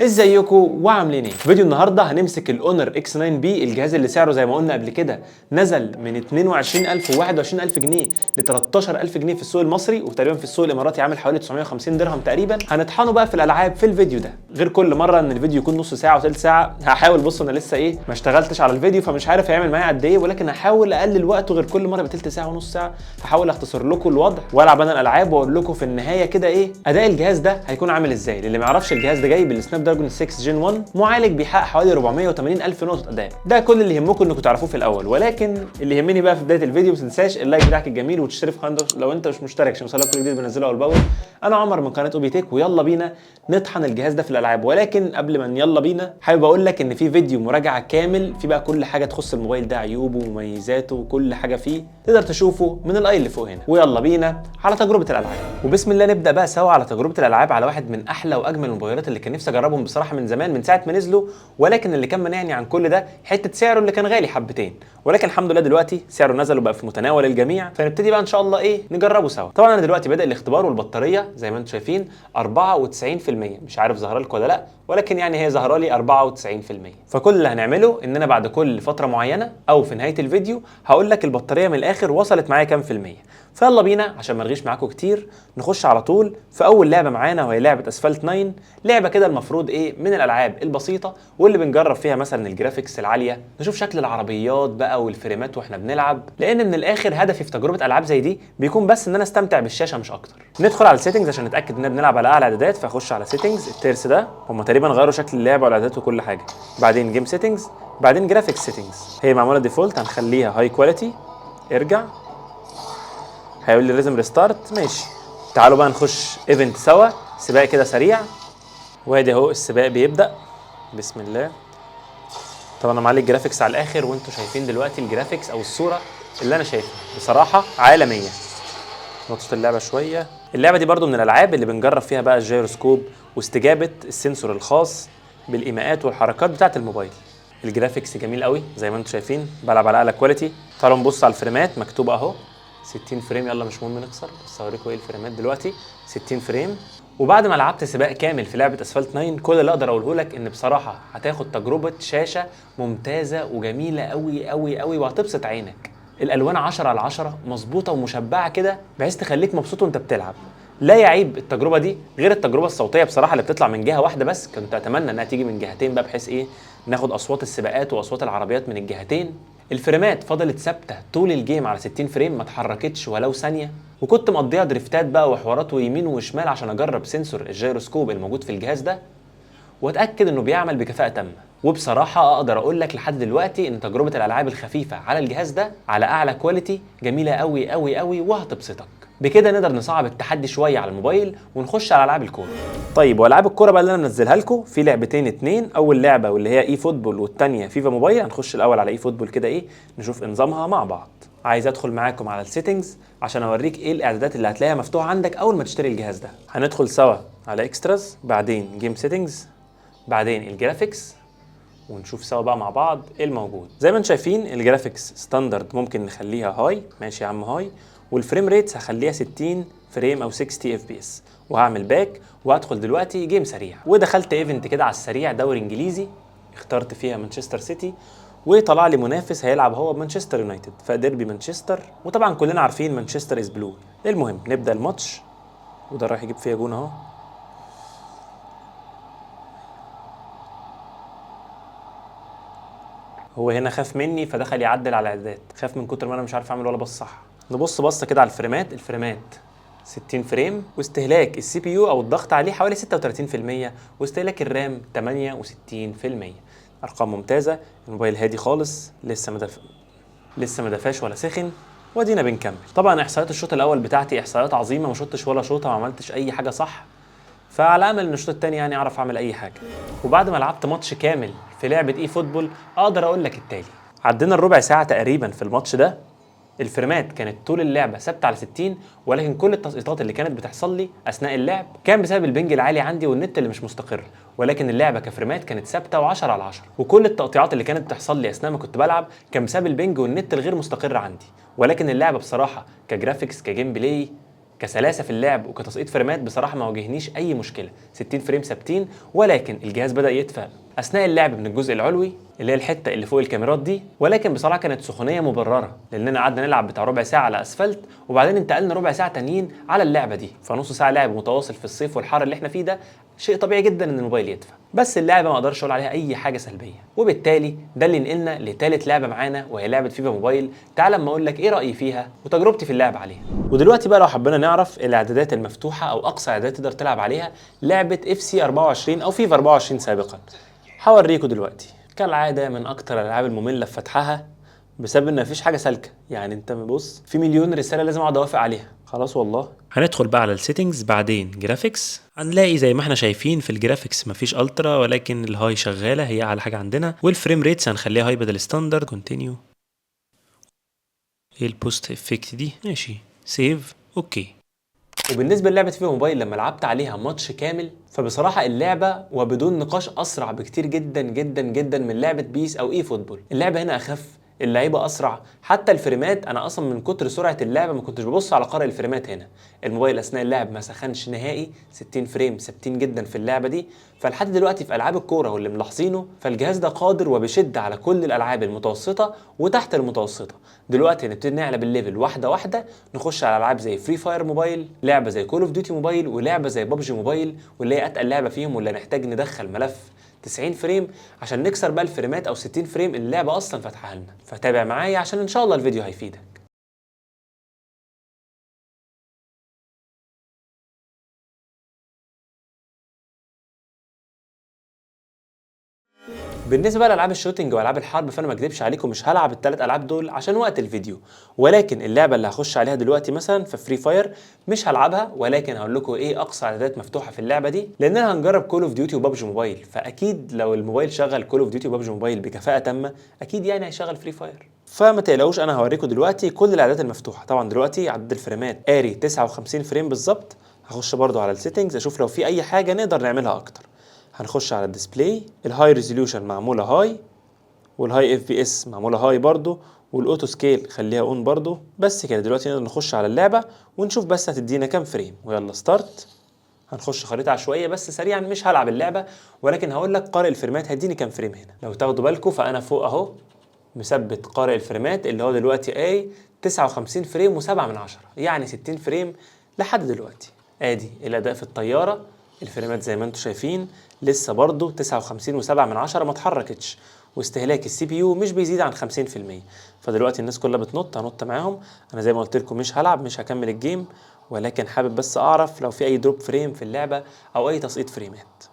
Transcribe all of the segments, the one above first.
ازيكم وعاملين ايه؟ في فيديو النهارده هنمسك ال Honor X9b، الجهاز اللي سعره زي ما قلنا قبل كده نزل من 22000 و 21000 جنيه ل 13000 جنيه في السوق المصري، وتقريبا في السوق الاماراتي عامل حوالي 950 درهم تقريبا. هنطحنه بقى في الالعاب في الفيديو ده، غير كل مرة ان الفيديو يكون نص ساعة وثلث ساعة. هحاول، بص انا لسه ما اشتغلتش على الفيديو فمش عارف هيعمل معايا قد ايه، ولكن هحاول اقلل وقته غير كل مرة بتلت ساعة ونص ساعة. هحاول اختصر لكم الوضع والعب انا الالعاب واقول لكم في النهاية كده ايه اداء الجهاز ده هيكون عامل ازاي. للي ما يعرفش، الجهاز ده جاي بال Snapdragon 6 Gen 1، معالج بيحقق حوالي 480 الف نقطة اداء. ده كل اللي يهمكم انكم تعرفوه في الاول، ولكن اللي يهمني بقى في بداية الفيديو ما تنساش ال like بتاعك الجميل وتشترك في القناة لو انت مش مشترك عشان يوصلك كل جديد بنزله اول باول. انا عمر من قناة اوبي تيك، ويلا بينا نطحن الجهاز ده في الالعاب. ولكن قبل ما يلا بينا، حابب اقول لك ان في فيديو مراجعه كامل في بقى كل حاجة تخص الموبايل ده، عيوبه ومميزاته وكل حاجة فيه، تقدر تشوفه من ال i اللي فوق هنا. ويلا بينا على تجربه الالعاب، وبسم الله نبدا بقى سوا على تجربه الالعاب على واحد من احلى واجمل الموبايلات اللي كان نفسي اجربهم بصراحة من زمان، من ساعة ما نزلوا، ولكن اللي كان مانعني عن كل ده حتة سعره اللي كان غالي حبتين، ولكن الحمد لله دلوقتي سعره نزل وبقى في متناول الجميع. فنبتدي بقى ان شاء الله نجربه سوا. طبعا انا دلوقتي بادئ الاختبار، والبطاريه زي ما انتم شايفين 94%، مش عارف ظاهره لكم ولا لا، ولكن يعني هي ظاهره لي 94%. فكل اللي هنعمله ان انا بعد كل فترة معينة او في نهاية الفيديو هقول لك البطارية من الاخر وصلت معايا كام في المية. فيلا بينا عشان ما نرغيش معاكم كتير، نخش على طول في اول لعبه معانا، وهي لعبه اسفلت 9. لعبه كده المفروض من الالعاب البسيطة واللي بنجرب فيها مثلا ال graphics العالية، نشوف شكل العربيات بقى والفريمات واحنا بنلعب، لان من الاخر هدفي في تجربه العاب زي دي بيكون بس ان انا استمتع بالشاشة مش اكتر. ندخل على ال settings عشان نتاكد اننا بنلعب على اعلى اعدادات، فاخش على settings الترس ده، هم تقريبا غيروا شكل اللعبة والاعدادات وكل حاجة. بعدين game settings، بعدين graphics settings، هي معمولة default هنخليها high quality. ارجع، هيقول لي لازم restart، ماشي. تعالوا بقى نخش event سوا، سباق كده سريع. وادي اهو السباق بيبدأ، بسم الله. طبعا انا معلي ال graphics على الاخر، وانتوا شايفين دلوقتي ال graphics او الصورة اللي انا شايفها بصراحة عالمية. نطت اللعبة شوية. اللعبة دي برضو من الالعاب اللي بنجرب فيها بقى الجيروسكوب واستجابة ال sensor الخاص بالايماءات والحركات بتاعة الموبايل. ال graphics جميل قوي زي ما انتم شايفين، بلعب على اعلى quality. تعالوا نبص على الفريمات، مكتوبة اهو 60 frame. يلا مش مهم نخسر، بس هوريكم ايه الفريمات دلوقتي، 60 frame. وبعد ما لعبت سباق كامل في لعبة اسفلت 9، كل اللي اقدر اقوله لك ان بصراحة هتاخد تجربة شاشة ممتازة وجميلة قوي قوي قوي، وهتبسط عينك. الالوان 10 على 10، مظبوطة ومشبعة كده بحيث تخليك مبسوط وانت بتلعب. لا يعيب التجربة دي غير التجربة الصوتية بصراحة اللي بتطلع من جهة واحدة بس، كنت اتمنى انها تيجي من جهتين بقى، بحيث ناخد اصوات السباقات واصوات العربيات من الجهتين. الفريمات فضلت ثابتة طول ال game على 60 frame، ما اتحركتش ولو ثانية، وكنت مقضيها دريفتات بقى وحوارات ويمين وشمال عشان اجرب sensor ال gyroscope الموجود في الجهاز ده واتاكد انه بيعمل بكفاءة تامة. وبصراحة اقدر اقول لك لحد دلوقتي ان تجربه الالعاب الخفيفة على الجهاز ده على اعلى quality جميلة قوي قوي قوي وهتبسطك. بكده نقدر نصعب التحدي شوية على الموبايل ونخش على العاب الكورة. طيب والعاب الكورة بقى اللي انا منزلها لكم في لعبتين اتنين، اول لعبه واللي هي eFootball والثانية FIFA Mobile. هنخش الاول على eFootball كده نشوف نظامها مع بعض. عايز ادخل معاكم على ال settings عشان اوريك ايه الاعدادات اللي هتلاقيها مفتوحة عندك اول ما تشتري الجهاز ده. هندخل سوا على extras، بعدين game settings، بعدين ال graphics، ونشوف سوا بقى مع بعض ايه الموجود. زي ما انتم شايفين ال graphics standard ممكن نخليها high، ماشي يا عم high، وال frame rates هخليها 60 frame او 60 FPS، وهعمل back وهدخل دلوقتي game سريع. ودخلت event كده على السريع، دوري انجليزي، اخترت فيها مانشستر سيتي، وطلع لي منافس هيلعب هو بمانشستر يونايتد، فديربي مانشستر، وطبعا كلنا عارفين Manchester is blue. المهم نبدا الماتش، وده رايح يجيب فيها جون اهو. هو هنا خاف مني فدخل يعدل على الاعدادات، خاف من كتر ما انا مش عارف اعمل ولا بص صح. نبص بصة كده على الفريمات، الفريمات 60 frame، واستهلاك ال CPU او الضغط عليه حوالي 36%، واستهلاك ال RAM 68%. ارقام ممتازة. الموبايل هادي خالص، لسه ما دفاش ولا سخن، وادينا بنكمل. طبعا احصائيات الشوط الاول بتاعتي احصائيات عظيمة، ما شطتش ولا شوطه، ما عملتش اي حاجة صح، فعلى امل ان الشوط الثاني يعني اعرف اعمل اي حاجة. وبعد ما لعبت ماتش كامل في لعبه eFootball اقدر اقول لك التالي: عدينا الربع ساعة تقريبا في الماتش ده، الفريمات كانت طول اللعبة ثابتة على 60، ولكن كل التسقيطات اللي كانت بتحصل لي اثناء اللعب كان بسبب ال ping العالي عندي والنت اللي مش مستقر، ولكن اللعبة كفريمات كانت ثابتة و10 على 10، وكل التقطيعات اللي كانت بتحصل لي اثناء ما كنت بلعب كان بسبب ال ping والنت الغير مستقر عندي، ولكن اللعبة بصراحة ك graphics ك gameplay كسلاسه في اللعب وكتسقيط فريمات بصراحة ما واجهنيش اي مشكلة، 60 frame ثابتين، ولكن الجهاز بدا يدفى اثناء اللعب من الجزء العلوي اللي هي الحتة اللي فوق الكاميرات دي، ولكن بصراحة كانت سخونيه مبررة، لاننا قعدنا نلعب بتاع ربع ساعة على اسفلت، وبعدين انتقلنا ربع ساعة تانيين على اللعبة دي، فنص ساعة لعب متواصل في الصيف والحر اللي احنا فيه ده شيء طبيعي جدا ان الموبايل يدفى. بس اللعبة ما اقدرش اقول عليها اي حاجة سلبية، وبالتالي ده اللي نقلنا لثالث لعبه معانا وهي لعبه FIFA Mobile. تعال اما اقول لك ايه رايي فيها وتجربتي في اللعب عليها. ودلوقتي بقى لو حبينا نعرف الاعدادات المفتوحة او اقصى اعدادات تقدر تلعب عليها لعبه FC 24 او فيفا 24 سابقا، هوريكم دلوقتي. كالعادة من اكتر الالعاب الممله في فتحها بسبب ان مفيش حاجة سالكة، يعني انت بص في مليون رسالة لازم اقعد اوافق عليها. خلاص والله. هندخل بقى على ال settings، بعدين graphics. هنلاقي زي ما احنا شايفين في ال graphics مفيش ultra، ولكن ال high شغالة، هي اعلى حاجة عندنا. وال frame rates هنخليها high بدل standard. continue. ايه ال post effect دي؟ ماشي، save، okay. وبالنسبة للعبة FIFA Mobile لما لعبت عليها ماتش كامل، فبصراحة اللعبة وبدون نقاش اسرع بكتير جدا جدا جدا من لعبه PES او eFootball. اللعبة هنا اخف، اللعيبة اسرع، حتى الفريمات انا اصلا من كتر سرعة اللعبة ما كنتش ببص على قارئ الفريمات. هنا الموبايل اثناء اللعب ما سخنش نهائي، 60 frame ثابتين جدا في اللعبة دي. فلحد دلوقتي في العاب الكورة واللي ملاحظينه، فالجهاز ده قادر وبشدة على كل الالعاب المتوسطة وتحت المتوسطة. دلوقتي هنبتدي نعلى بال level واحدة واحدة، نخش على العاب زي Free Fire Mobile، لعبه زي Call of Duty Mobile، ولعبه زي PUBG Mobile، واللي هي اتقل لعبه فيهم، واللي هنحتاج ندخل ملف 90 frame عشان نكسر بقى الفريمات او 60 frame اللي اللعبة اصلا فاتحها لنا. فتابع معايا عشان ان شاء الله الفيديو هيفيدك. بالنسبة بقى لالعاب ال shooting والعاب الحرب، فانا ما اكذبش عليكم مش هلعب الثلاث العاب دول عشان وقت الفيديو، ولكن اللعبة اللي هخش عليها دلوقتي مثلا في Free Fire مش هلعبها، ولكن هقول لكم ايه اقصى اعدادات مفتوحة في اللعبة دي، لاننا هنجرب Call of Duty و PUBG Mobile، فاكيد لو الموبايل شغل Call of Duty و PUBG Mobile بكفاءة تامة اكيد يعني هيشغل Free Fire. فما تقلقوش، انا هوريكم دلوقتي كل الاعدادات المفتوحة. طبعا دلوقتي عدد الفريمات قاري 59 frame بالظبط. هخش برضو على ال settings اشوف لو في اي حاجة نقدر نعملها اكتر. هنخش على ال display، ال high resolution معمولة high، وال high FPS معمولة high برضو، وال auto scale خليها on برضو. بس كده دلوقتي نقدر نخش على اللعبة ونشوف بس هتدينا كام frame. ويلا start. هنخش خريطة عشوائية بس سريعا، مش هلعب اللعبة ولكن هقول لك قارئ الفريمات هيديني كام frame. هنا لو تاخدوا بالكم فانا فوق اهو مثبت قارئ الفريمات اللي هو دلوقتي اي 59 frame و7 من 10، يعني 60 frame لحد دلوقتي. ادي الاداء في الطياره، الفريمات زي ما انتم شايفين لسه برضو 59 و7 من 10 ما اتحركتش، واستهلاك ال CPU مش بيزيد عن 50%. فدلوقتي الناس كلها بتنط، هنط معاهم. انا زي ما قلت لكم مش هلعب، مش هكمل ال game، ولكن حابب بس اعرف لو في اي drop frame في اللعبة او اي تسقيط فريمات.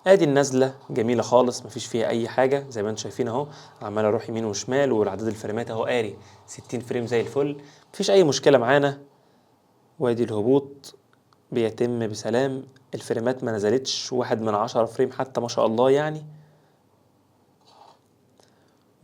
ادي النزله جميلة خالص، مفيش فيها اي حاجة زي ما انتم شايفين اهو، عمال اروح يمين وشمال، والعدد الفريمات اهو قاري 60 frame زي الفل، مفيش اي مشكلة معانا. وادي الهبوط بيتم بسلام، الفريمات ما نزلتش 1 من 10 frame حتى ما شاء الله يعني،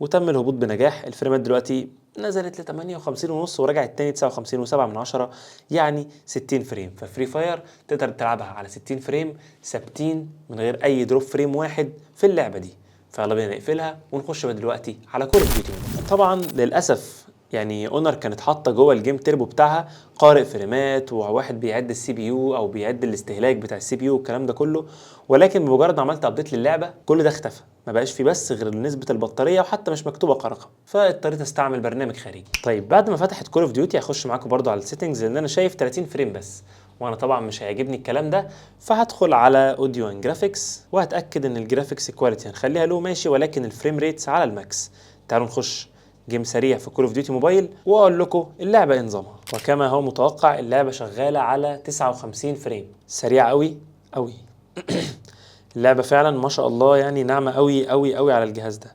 وتم الهبوط بنجاح. الفريمات دلوقتي نزلت ل 58 ونص ورجعت تاني 59.7 من 10، يعني 60 frame. ف Free Fire تقدر تلعبها على 60 frame ثابتين من غير اي drop frame واحد في اللعبة دي. فيلا بينا نقفلها ونخش بقى دلوقتي على Call of Duty. طبعا للاسف يعني Honor كانت حاطه جوه ال Game Turbo بتاعها قارئ فريمات وواحد بيعد ال CPU او بيعد الاستهلاك بتاع ال CPU والكلام ده كله، ولكن بمجرد ما عملت update للعبة كل ده اختفى، ما بقاش فيه بس غير نسبه البطارية وحتى مش مكتوبة كرقم، فاضطريت استعمل برنامج خارجي. طيب بعد ما فتحت Call of Duty هخش معاكم برضو على ال settings، لان انا شايف 30 frame بس، وانا طبعا مش هيعجبني الكلام ده، فهدخل على audio and graphics وهتاكد ان ال graphics quality هنخليها low ماشي، ولكن ال frame rates على ال max. تعالوا نخش game سريع في Call of Duty Mobile واقول لكم اللعبة ايه نظامها. وكما هو متوقع اللعبة شغالة على 59 frame، سريعة قوي قوي. اللعبة فعلا ما شاء الله يعني ناعمة قوي قوي قوي على الجهاز ده.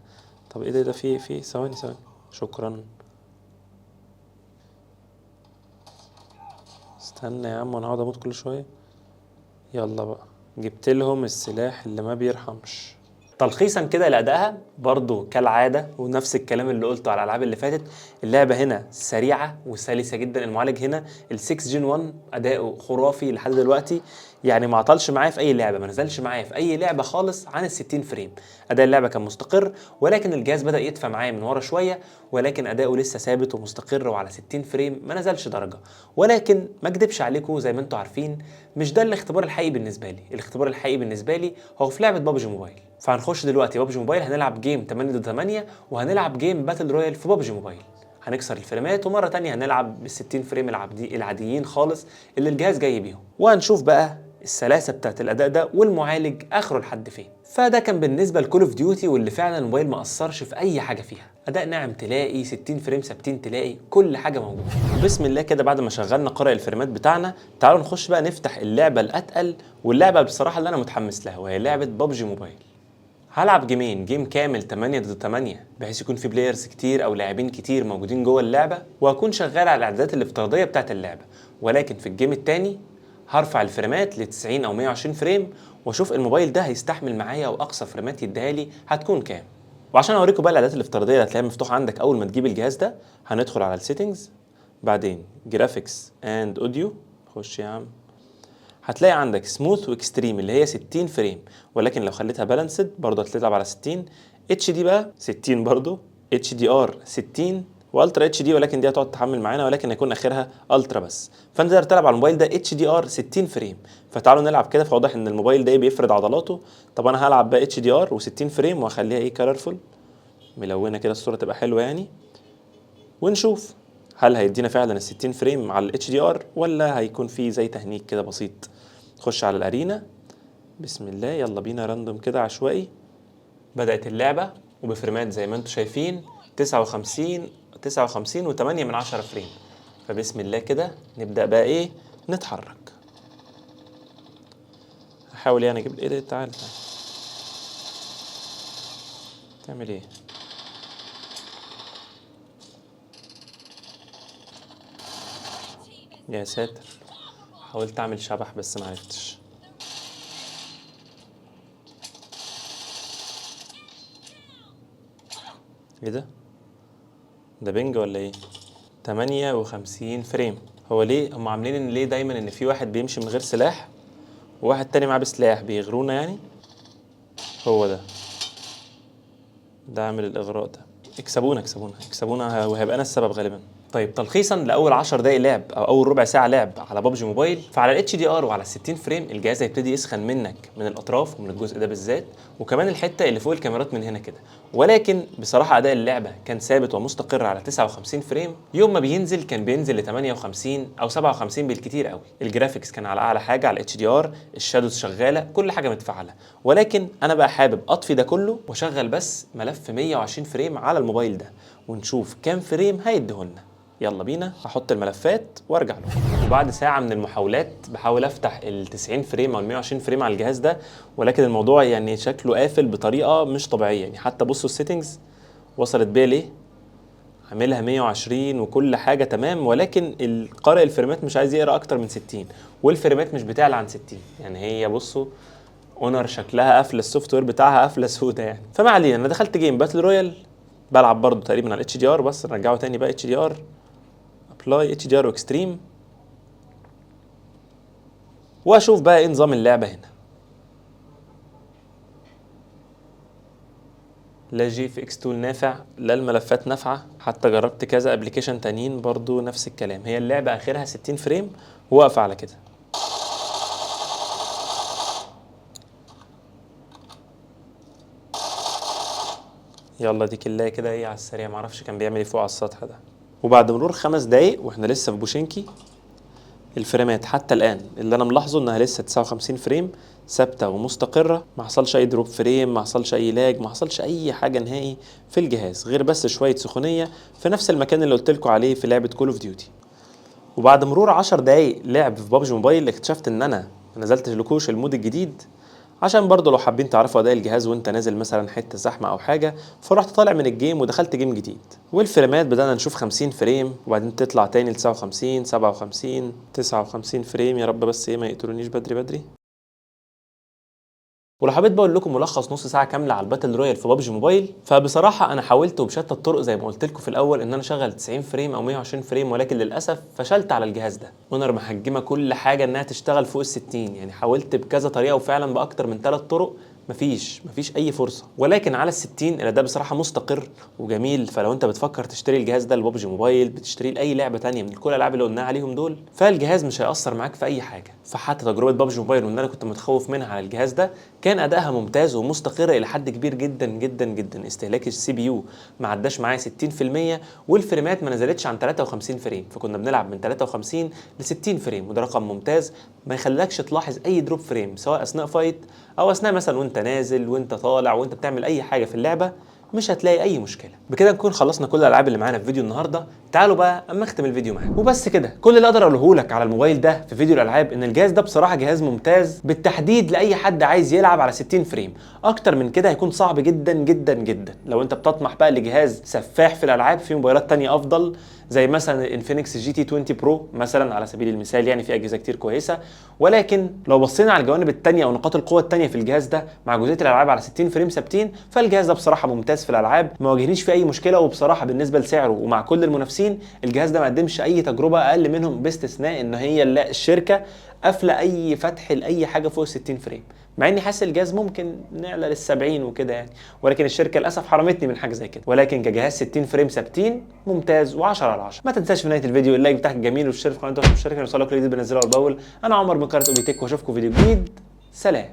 طب ايه ده؟ ده في ثواني ثواني، شكرا. استنى يا عم انا هقعد اموت كل شوية. يلا بقى، جبت لهم السلاح اللي ما بيرحمش. تلخيصا كده لادائها برضو كالعادة ونفس الكلام اللي قلته على الالعاب اللي فاتت، اللعبة هنا سريعة وسلسه جدا. المعالج هنا ال 6 Gen 1 اداؤه خرافي لحد دلوقتي، يعني ما عطلش معايا في اي لعبه، ما نزلش معايا في اي لعبه خالص عن ال 60 frame. اداء اللعبة كان مستقر، ولكن الجهاز بدا يدفى معايا من ورا شويه، ولكن اداؤه لسه ثابت ومستقر وعلى 60 frame ما نزلش درجه. ولكن ما اكدبش عليكم، زي ما انتم عارفين مش ده الاختبار الحقيقي بالنسبة لي. الاختبار الحقيقي بالنسبة لي هو في لعبه PUBG Mobile. فهنخش دلوقتي PUBG Mobile، هنلعب game 8 ضد 8 وهنلعب game battle royale في PUBG Mobile. هنكسر الفريمات، ومرة تانية هنلعب بال 60 frame العاديين خالص اللي الجهاز جاي بيهم، وهنشوف بقى السلاسة بتاعت الاداء ده والمعالج اخره لحد فين. فده كان بالنسبة ل Call of Duty، واللي فعلا الموبايل ما قصرش في اي حاجة فيها. اداء ناعم تلاقي 60 frame ثابتين، تلاقي كل حاجة موجوده. بسم الله كده، بعد ما شغلنا قارئ الفريمات بتاعنا، تعالوا نخش بقى نفتح اللعبة الاتقل، واللعبة بصراحة اللي انا متحمس لها، وهي لعبه PUBG Mobile. هلعب جيمين، game كامل 8 ضد 8 بحيث يكون في players كتير او لاعبين كتير موجودين جوه اللعبه، وهكون شغال على الاعدادات الافتراضية بتاعت اللعبه. ولكن في ال game التاني هرفع الفريمات ل 90 او 120 frame، واشوف الموبايل ده هيستحمل معايا واقصى فريمات يديها لي هتكون كام. وعشان اوريكم بقى الاعدادات الافتراضية اللي هتلاقيها مفتوحة عندك اول ما تجيب الجهاز ده، هندخل على ال settings، بعدين graphics and audio. خش يا عم، هتلاقي عندك smooth و extreme اللي هي 60 frame، ولكن لو خليتها balanced برضه هتلعب على 60. HD بقى 60 برضه، HDR 60 و ultra HD، ولكن دي هتقعد تحمل معانا، ولكن هيكون اخرها ultra بس. فانت تقدر تلعب على الموبايل ده HDR 60 frame. فتعالوا نلعب كده. فواضح ان الموبايل ده إيه، بيفرد عضلاته. طب انا هلعب بقى HDR و60 frame، واخليها ايه colorful ملونة كده، الصورة تبقى حلوة يعني، ونشوف هل هيدينا فعلا ال 60 frame على ال HDR ولا هيكون في زي تهنيج كده بسيط. خش على ال arena، بسم الله، يلا بينا، random كده عشوائي. بدأت اللعبة وبفريمات زي ما انتم شايفين 59 59 و8 من 10 frame. فبسم الله كده نبدأ بقى ايه نتحرك. هحاول يعني اجيب ايه ده، تعال تعال، تعمل ايه؟ يا ساتر، حاولت اعمل شبح بس ما عرفتش. ايه ده؟ ده ping ولا ايه؟ 58 frame. هو ليه هم عاملين ان ليه دايما ان في واحد بيمشي من غير سلاح وواحد تاني معاه بسلاح؟ بيغرونا يعني. هو ده، ده عامل الاغراء ده. اكسبونا اكسبونا اكسبونا، وهيبقى انا السبب غالبا. طيب تلخيصا لاول 10 دقايق لعب او اول ربع ساعة لعب على PUBG Mobile، فعلى ال HDR وعلى 60 frame الجهاز هيبتدي يسخن منك من الاطراف ومن الجزء ده بالذات، وكمان الحتة اللي فوق الكاميرات من هنا كده. ولكن بصراحة اداء اللعبة كان ثابت ومستقر على 59 frame. يوم ما بينزل كان بينزل ل 58 او 57 بالكتير قوي. ال graphics كان على اعلى حاجة على ال HDR، ال shadows شغالة، كل حاجة متفعله. ولكن انا بقى حابب اطفي ده كله واشغل بس ملف 120 frame على الموبايل ده، ونشوف كام frame هيديهولنا. يلا بينا، هحط الملفات وارجع لكم. وبعد ساعة من المحاولات بحاول افتح ال 90 frame او ال 120 frame على الجهاز ده، ولكن الموضوع يعني شكله قافل بطريقة مش طبيعية. يعني حتى بصوا ال settings وصلت بيا ليه، عاملها 120 وكل حاجة تمام، ولكن القارئ الفريمات مش عايز يقرا اكتر من 60، والفريمات مش بتعلى عن 60. يعني هي بصوا Honor شكلها قافله ال software بتاعها قافله سودا يعني. فما علينا، انا دخلت game battle royale بلعب برضو تقريبا على ال HDR، بس نرجعه تاني بقى HDR، apply HDR و extreme، واشوف بقى ايه نظام اللعبة هنا. لا GFX tool نافع، لا الملفات نافعة، حتى جربت كذا application تانيين برضو نفس الكلام. هي اللعبة اخرها 60 frame وواقفه على كده. يلا دي كلها كده ايه على السريع، معرفش كان بيعمل ايه فوق على السطح ده. وبعد مرور 5 دقايق واحنا لسه في بوشينكي، الفريمات حتى الان اللي انا ملاحظة انها لسه 59 frame ثابتة ومستقره، ما حصلش اي drop frame، ما حصلش اي lag، ما حصلش اي حاجة نهائي في الجهاز، غير بس شوية سخونيه في نفس المكان اللي قلت لكم عليه في لعبه Call of Duty. وبعد مرور 10 دقايق لعب في PUBG Mobile، اكتشفت ان انا ما نزلتش لكوش ال mode الجديد، عشان برضه لو حابين تعرفوا اداء الجهاز وانت نازل مثلا حتة زحمة او حاجة. فرحت طالع من ال game ودخلت game جديد، والفريمات بدانا نشوف 50 frame، وبعدين تطلع تاني ل 59 57 59 frame. يا رب بس ايه ما يقتلونيش بدري بدري. ولو حبيت بقول لكم ملخص نص ساعة كاملة على ال battle royale في PUBG Mobile، فبصراحة انا حاولت وبشتى الطرق زي ما قلت لكم في الاول ان انا اشغل 90 frame او 120 frame، ولكن للاسف فشلت على الجهاز ده. Honor محجمه كل حاجة انها تشتغل فوق ال 60، يعني حاولت بكذا طريقه وفعلا باكتر من 3 طرق مفيش اي فرصة. ولكن على ال 60 الاداء بصراحة مستقر وجميل. فلو انت بتفكر تشتري الجهاز ده ل PUBG Mobile، بتشتريه لاي لعبه تانية من كل الالعاب اللي قلنا عليهم دول، فالجهاز مش هيأثر معاك في اي حاجة. فحتى تجربه PUBG Mobile واللي انا كنت متخوف منها على الجهاز ده كان ادائها ممتاز ومستقر الى حد كبير جدا جدا جدا. استهلاك ال CPU ما عداش معايا 60%، والفريمات ما نزلتش عن 53 frame، فكنا بنلعب من 53 ل 60 frame، وده رقم ممتاز ما يخليكش تلاحظ اي drop frame سواء اثناء fight او اثناء مثلا وانت نازل وانت طالع وانت بتعمل اي حاجة في اللعبه، مش هتلاقي اي مشكلة. بكده نكون خلصنا كل الالعاب اللي معانا في فيديو النهارده. تعالوا بقى اما اختم الفيديو معاكم. وبس كده كل اللي اقدر اقوله لك على الموبايل ده في فيديو الالعاب ان الجهاز ده بصراحة جهاز ممتاز، بالتحديد لاي حد عايز يلعب على 60 frame. اكتر من كده هيكون صعب جدا جدا جدا. لو انت بتطمح بقى لجهاز سفاح في الالعاب، في موبايلات تانية افضل زي مثلا ال Infinix GT 20 Pro مثلا على سبيل المثال، يعني في اجهزة كتير كويسة. ولكن لو بصينا على الجوانب التانية او نقاط القوة التانية في الجهاز ده مع جزئية الالعاب على 60 frame ثابتين، فالجهاز ده بصراحة ممتاز في الالعاب، ما واجهنيش في اي مشكلة. وبصراحة بالنسبة لسعره ومع كل المنافسين، الجهاز ده ما قدمش اي تجربه اقل منهم، باستثناء ان هي الشركة قافله اي فتح لاي حاجة فوق 60 frame، مع اني حاسس الجهاز ممكن نعلى لل 70 وكده يعني، ولكن الشركة للاسف حرمتني من حاجة زي كده. ولكن كجهاز 60 frame ثابتين ممتاز و10 على 10. ما تنساش في نهاية الفيديو ال like بتاعك الجميل والاشتراك في قناة الشركة يوصلك كل جديد بنزله اول باول. انا عمر من قناة اوبيتك، واشوفكم فيديو جديد. سلام.